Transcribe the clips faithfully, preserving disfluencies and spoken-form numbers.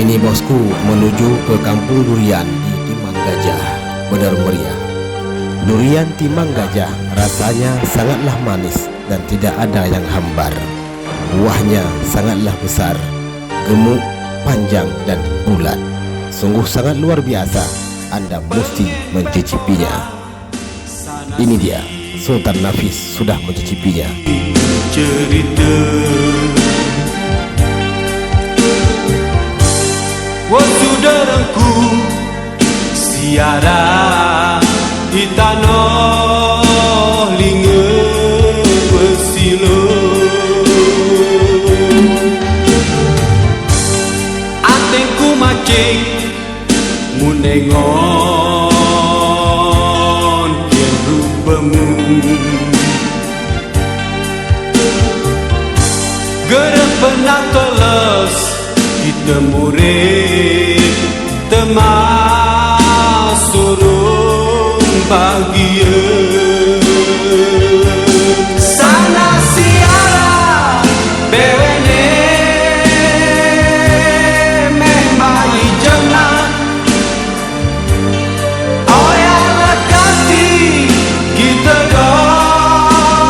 Ini bosku menuju ke Kampung Durian di Timang Gajah. Benar meriah. Durian Timang Gajah rasanya sangatlah manis dan tidak ada yang hambar. Buahnya sangatlah besar, gemuk, panjang, dan bulat. Sungguh sangat luar biasa, Anda mesti mencicipinya. Ini dia, Sultan Nafis sudah mencicipinya. Cerita. Wa sudaraku, siara i tanoh linge pesilo. Atengku macik mu nengon ke rupamu. Gerep pernah tolos kita murid, temasurung bahagia. Sana siara bewene memang ijana. Oya lakati kita dor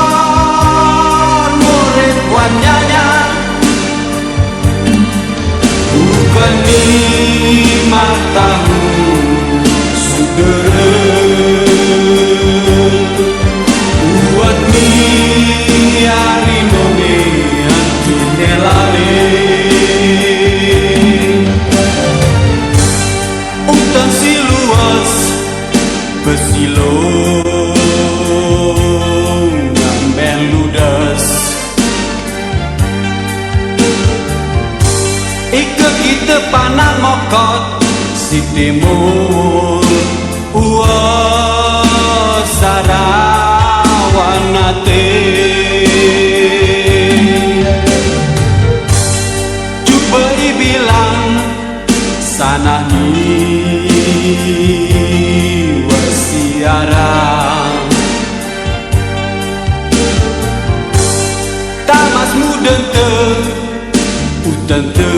murid wannyanya. Bukan ni matamu sudere. Uat ni ari mone anti nelale. Utan siluas pesilong ngamben ludas. Ika kita panah mokot si timur ua sarawan ate. Cuba ibilang sana ni wa siara. Tamas mudente, utente,